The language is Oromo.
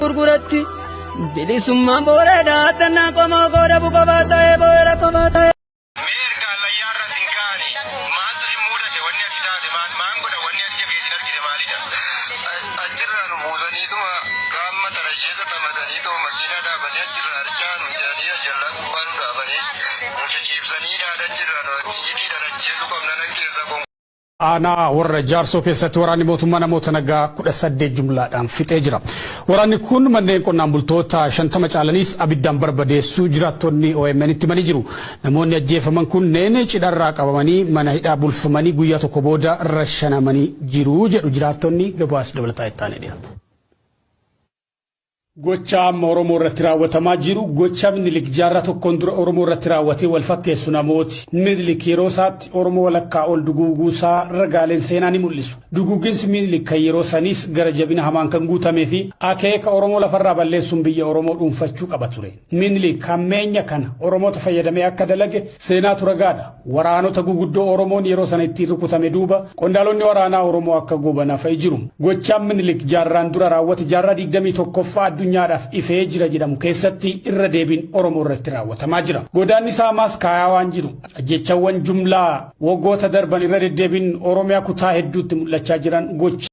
Gurguratti bilisummaan booreedha tannaa qomoo koo dhabu qofaa ta'ee boo'eera qofaa ta'ee. Mee erga hallayyaa irra sin kaa'ani maaltu sin muudate wanni ati taate maal maan godha wanni ati ija keetiin argite maalidha? Achirraa nu buusaniituma kaan matarayyeessa xamadaniitoo makiinaa dhaabanii achirraa harcaa nu jedhanii ajallaa gubbaa nu dhaabanii nu ciciibsanii dhaadan jirra nu xiyyiitiidhaan ajjeesuu qabna nan keessaa kon Aanaa warra Jaarsoo keessatti waraanni mootummaa namoota nagaa 18 jumlaadhaan fixee jira. Waraanni kun manneen qonnaan bultoota 50 caalaniis abiddaan barbadeessuu jiraattonni OMN itti himanii jiru. Namoonni ajjeefaman kunneen cidharraa qabamanii mana hidhaa bulfamanii guyyaa tokko booda rashanamanii jiru jedhu jiraattonni gabaasa dabalataa itti aanee dhiyaata. Gocha amma Oromoo irratti raawwatamaa jiru gocha Minilik jaarraa tokkoon dura Oromoo irratti raawwatee wal fakkeessu namooti. Minilik yeroo isaatti Oromoo walakkaa ol duguuguu isaa ragaaleen seenaa ni mul'isu. Duguuginsi Minilik kan yeroo saniis gara jabina hamaan kan guutamee fi akeeka Oromoo lafarraa balleessuun biyya Oromoo dhuunfachuu qaba ture. Minilik hammeenya kana Oromoota fayyadamee akka dalage seenaatu ragaadha. Waraanota guguddoo Oromoon yeroo sana ittiin rukutame duuba qondaalonni waraanaa Oromoo akka Goobanaa fa'i jiru. Gochaan Minilik jaarraan dura raawwate jaarraa 21ffaa addunyaadhaaf ifee jira jedhamu keessatti irra deebiin Oromoo irratti raawwatamaa jira. Godaanni saamaas kaayaa waan jiru. Ajjeechawwan jumlaa waggoota darban irra deddeebiin Oromiyaa kutaa hedduutti mul'achaa jiran gocha.